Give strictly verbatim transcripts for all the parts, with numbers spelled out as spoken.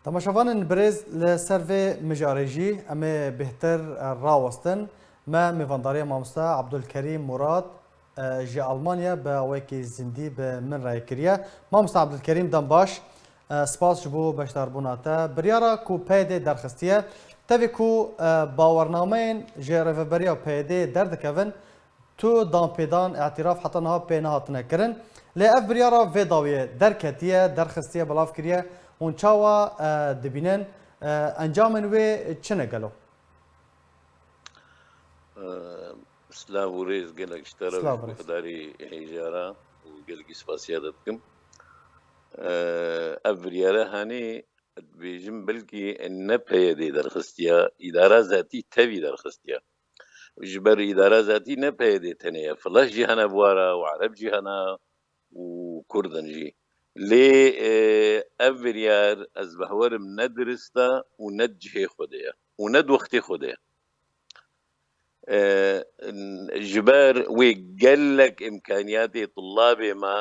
Temaşevanên birêz, li ser vê mijarê jî em ê bêhtir, e, rawestin. Me mêvandariya mamoste Abdulkerîm Murat, e, ji Almanya bi awayekî zindî bi min re kiriye. Mamoste Abdulkerîm, dem baş. E, spas ji bo beşdarbûna te. Biryara ku P Y D derxistiye, tevî ku, e, bawernameyên ji rêveberiya P Y D derdikevin, tu danpêdan, îtiraf heta niha pê nehatine kirin. Lê ev biryara vê dawiyê derketiye, derxistiye, belav kiriye. Hûn çawa, e, dibînin? E, encamên wê çi ne gelo? Silav û rêz gelek ji te re, Silav û ji rêz. Guhdarî hêjara û gelekî spasiya te dikim. Ev biryare hanê dibêjim belkî ne P Y D derxistiya, îdara zatî tevî derxistiya. Ji ber îdara zatî ne P Y D tenê ye, Filas jî hene bi wa re û Ereb jî hene û Kurd in jî. Lê, e, ev biryar ez bi hewerim ne dirist e û ne di cihê xwe de ye û ne di wextê xwe de ye. E, ji ber wê gelek îmkaniyatê tulabê me,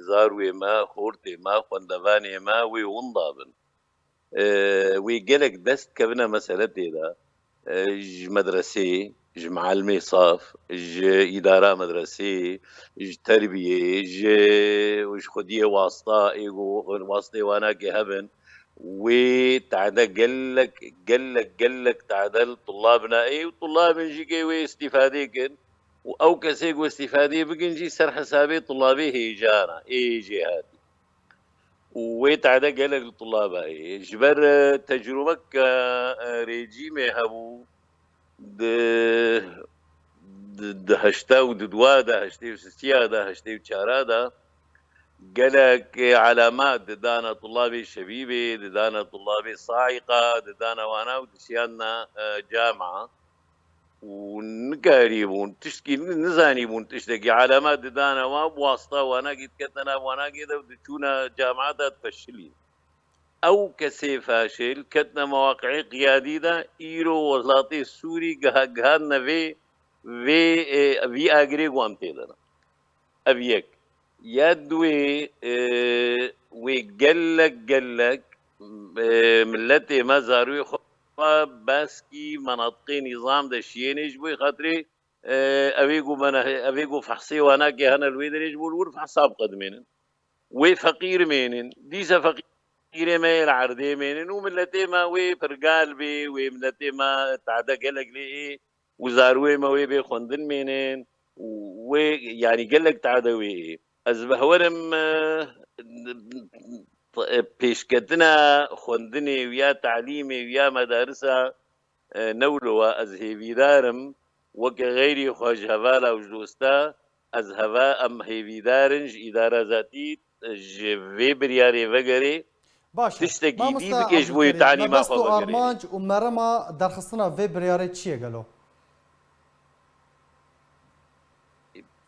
zarwê me, xortê me, xwendevanê me wê winda bin. E, wê gelek dest kevine mesele tê de. E, ji medresê, ji mialimê saf, ji îdara medresê, ji terbiyê, ji, ji xwediyê wasta, ê ku wastê wanakê hebin, wê tade gelek, gelek, gelek tade li tulabina ê û tulabin jî kê wê îstîfadê kin û ew kesê ku îstîfadê bikin jî ser hesabê tulabê hêjana, ê jêhatî. Û wê tade gelek li tulaba heye. Ji ber, e, tecrûbek, e, e, rejîmê hebû, di, di, di heşta û di dua de, heştê û sisiya de, heştê û çara de, gelek, e, elemat didana tulabê şebîbê, didana tulabê saîqa, didana wana û dişiyandina, e, camia. û nikarîbûn, tiştkî ni-, nizanîbûn tiştekî. Elemat didane wan, bi wasta wanakî diketine nav wanakê de û diçûne camia de difeşilîn. Ew kesê feşil ketine mewaqi'ê qiyadî de, îro welatê Sûrî giha-, gihandine vê, vê, e, vî agirê ku em tê de ne. Ev yek. Ya duwê, e, wê gelek, gelek, e, miletê me, zarûyê xwe baskî menatiqê nîzam de şiyênê ji bo xatirê, e, evê ku mene-, evê ku fehsê wanakê hene li wê derê ji bo li wir fehsa biqedimênin. Wê feqîr mênin. Dîsa feqîrê me yê li erdê mênin û miletê me wê pirgal bê, wê miletê me tade gelek lê ê. û zarwê me wê bê xwendin mênin û wê, yanî gelek tade wê yê. Ez bi hewerim, e, pêşketina xwendinê û ya talîmê û ya medarisa, e, newlo wa ez hêvîdar im, weke xeyrî xwe ji hevala û ji dosta, ez heva em hêvîdar in ji îdara zatî, ji vê biryarê vegerê. Baş e. Tiştekî dî Mamosta bike ji bo Abdulkerîm, talîma mebest xwe û vegerê. Armanc û merema derxistina vê biryarê çi ye gelo?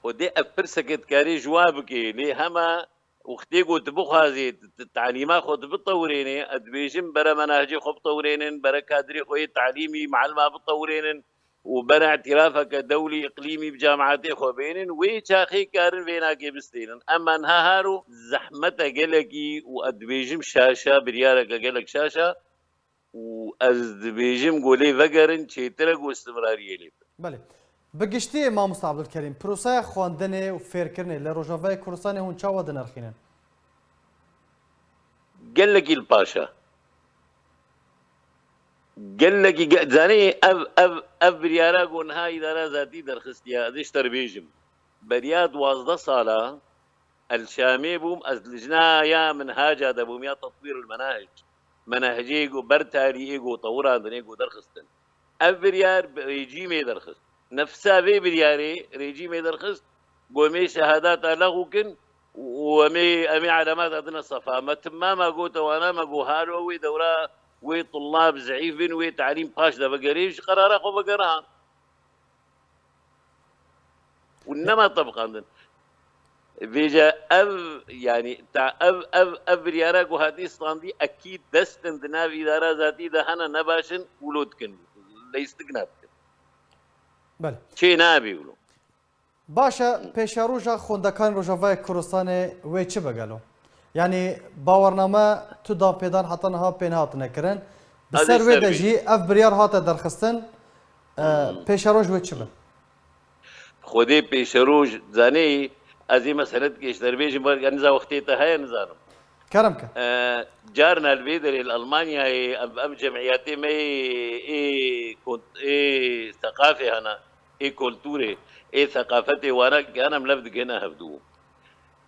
Xwedê ev pirseke dikarê ji wa bike, lê hema wextê ku tu bixwazê, tu, tu talîma xwe tu bitewirênê, ez dibêjim bere menahecê xwe bitewirênin, bere kadirê xwe yê talîmî, mualima bitewirênin, û bere îtîrafeke dewlî, îqlîmî bi cemaetê xwe bênin, wê çaxê karin vê nakê bistênin. Ema niha haro zehmete gelekî û ez dibêjim şaş e, biryareke gelek şaş e û ez dibêjim ku lê vegerin çêtir e ku istimrariyê lê bikin. Belê. Bi giştî, Mamosta Abdulkerîm, proseya xwendinê û fêrkirinê li Rojavayê Kurdistanê hûn çawa dinirxînin? Gelekî li paş e. Gelekî ge-, zanî ev, ev, ev biryara ku niha îdara zatî derxistiye, ez ê ji te re bêjim. Beriya duwazdeh sala ez li Şamê bûm, ez lijna ya minhaca de bûm, ya tetwîr el menahec. Menahecê ku ber tarî ê ku tewirandin, ê ku derxistin. Ev biryar bi rejîmê derxist. Nefsa vê biryarê rejîmê derxist, got, em ê şehadata lexû kin û em ê, em ê elemat hatine sefa. Me timama gote wana, me got, halo wê dewra wê tulab zeîf bin, wê talîm paş de vegerê, ji qerara xwe vegerihan. Û nema tebiqandin. Vêce ev, yanî, ta ev, ev, ev biryara ku hatî standî, ekîd destin di nav îdara zatî de hene nebaş in û lo dikin. Leyistik nabikin. Belê. Çê nabî wilo. Baş e, pêşeroja xwendekarên Rojavayê Kurdistanê wê çi be gelo? Yanî bawername tu danpêdan heta niha pê nehatine kirin. Bi ser wê de jî ev biryar hate derxistin, e, pêşeroj wê çi be? Xwedê pêşeroj zanî, ez ê meselet geşderbêjim, wer niza wextê te heye nizanim. Kerem ke. E, carna li vê derê li Almanyayê em, em cemiyetê me ê, ê, kont- ê seqafê hene, ê kulturê, ê seqafetê wana ki hene em lev digihine hevdû.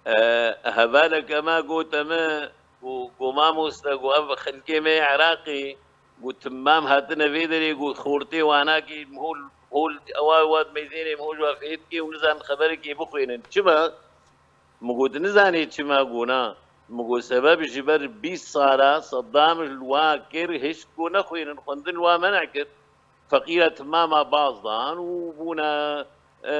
E, hevaleke me gote me, ku, ku mamoste, ku ev xelkê me yê Iraqê, ku timam hatine vê derê, ku xortê wanakî hol, hol ewa wa dimeyzênê, hol wa fêtkê û nizan xeberekê bixwînin. Çima? Min got, nizanê çima gona. Min got, sebeb ji ber bîst sala Saddam ji wa kir hişt ku nexwînin, xwendin wa men'a kir. Feqîra timama baz dan û bûne, e,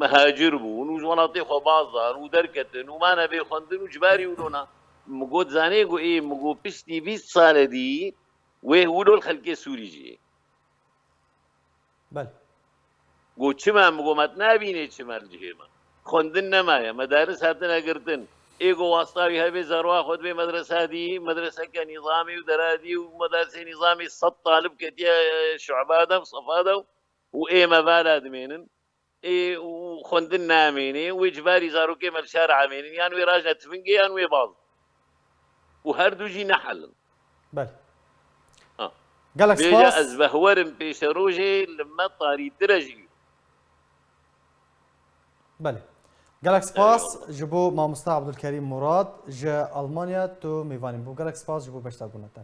mihacir bûn û ji welatê xwe baz dan û derketin û mane bê xwendin û cibarî wilo na. Min got, zanê ku ê, min got, piştî bîst sale dî wê wilo li xelkê Sûrî jî. Belê. Got, çima? Min got, me nabînê çima li cihê me. Xwendin nemaye, medaris hatine girtin. Ê ku wasta wî hebe zarwa xwe dibê medresa dî, medreseke nîzamî û deradî û medarisê nîzamî sed talib ketiye, e, şu'ba de û sefa de û ê me vala dimênin. Ê û xwendin namênê, wê cibarî zarokê me li şar amênin, yan wê rajne tivingê yan wê baz. Û her du jî nehel in. Belê. Ha. Gelek Bêje spas. Ez behwerim pêşerojê li me tarîtir e jî. Belê. Gelek spas ji bo mamoste Abdulkerîm Murad ji Almanya tu mêvanî bû. Gelek spas ji bo beşdarbûna te.